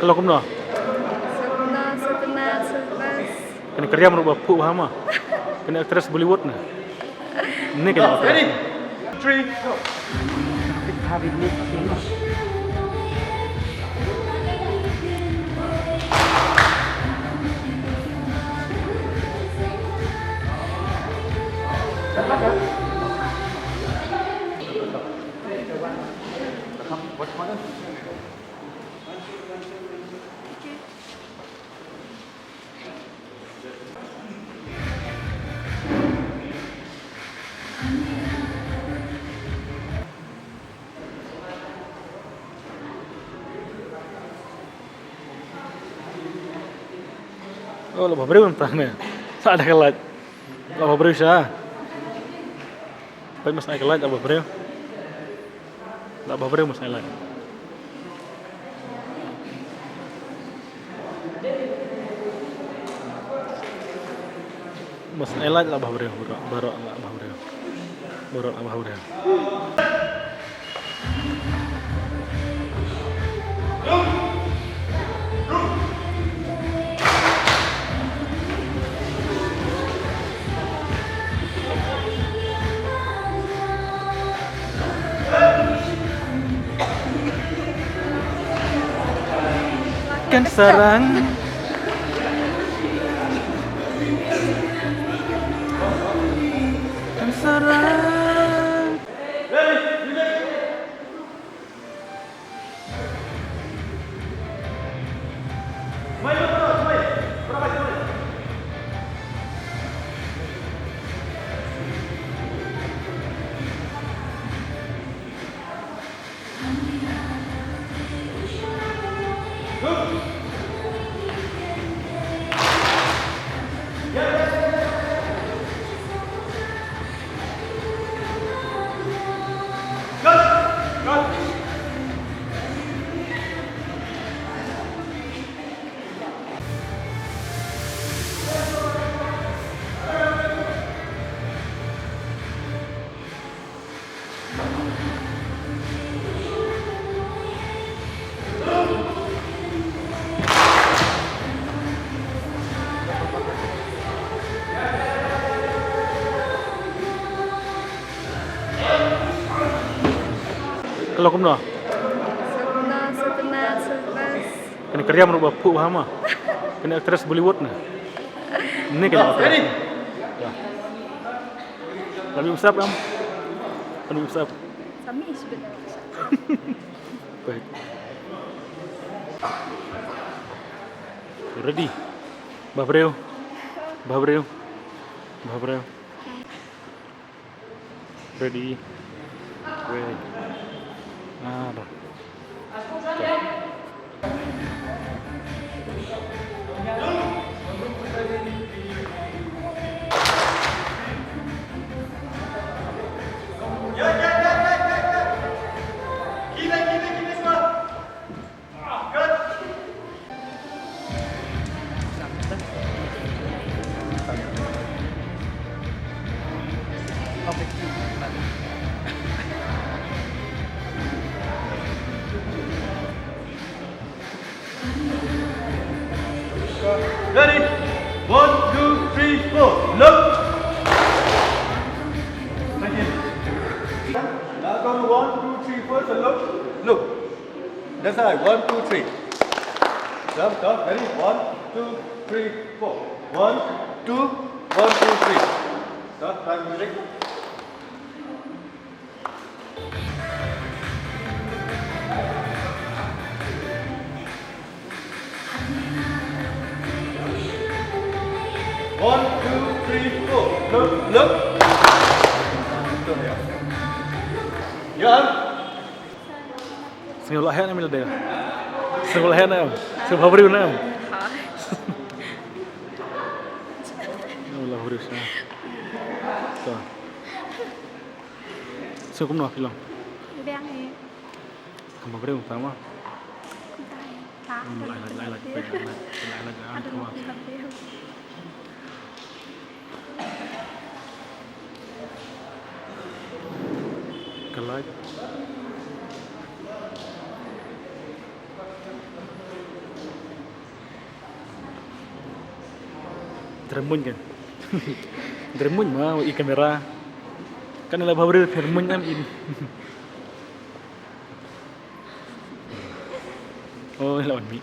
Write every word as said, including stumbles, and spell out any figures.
Ka long kumno? Sutna, sutna, sutna. Kane ka riam ruh ba phuh bha ma. Kane actress Bollywood ne. Ne kane actress. Ready? Three, go. Oh, lah bhabriew tang ne. Sa da ka light. Lah bhabriew sha. Peit, mas ai ka light, lah bhabriew. Lah bhabriew, mas ai light. Mas ai light, lah bhabriew, baroh, baroh lah bhabriew. Baroh lah bhabriew. Kan sarang. Kan sarang. Ka long kumno? Sutna, sutna, sutna. Kane ka riam ruh ba phuh bha ma. Kane actress Bollywood ne. Ne kane actress. Ready? Ya. Love you, what's up, Ram? Love you, what's up? Sami is benar. Baik. Ready? Bhabriew. Bhabriew. Bhabriew. Ready. Wait. Ah, dah. Ready? One, two, three, four. Look. Thank you. Now go to one, two, three, four. So look. Look. That's right. One, two, three. Jump, jump. Ready? One, two, three, four. One, two, one, two, three. Stop. Time music. One, two, three, four. Look, look. Tuh, ya. Ya. Sngewbha heh ne em lade. Sngewbha heh ne em. Sngewbha briew ne em. Sngewbha briew sha. To. Sngewbha kumno phi long? Biang hi. Sngewbha briew tama. Lai lai lai lai lai lai lai. Ka light. Tremuñ kan. Tremuñ ma i kamera. Kan la bhabri tremuñ am in. Oh, lawan mi.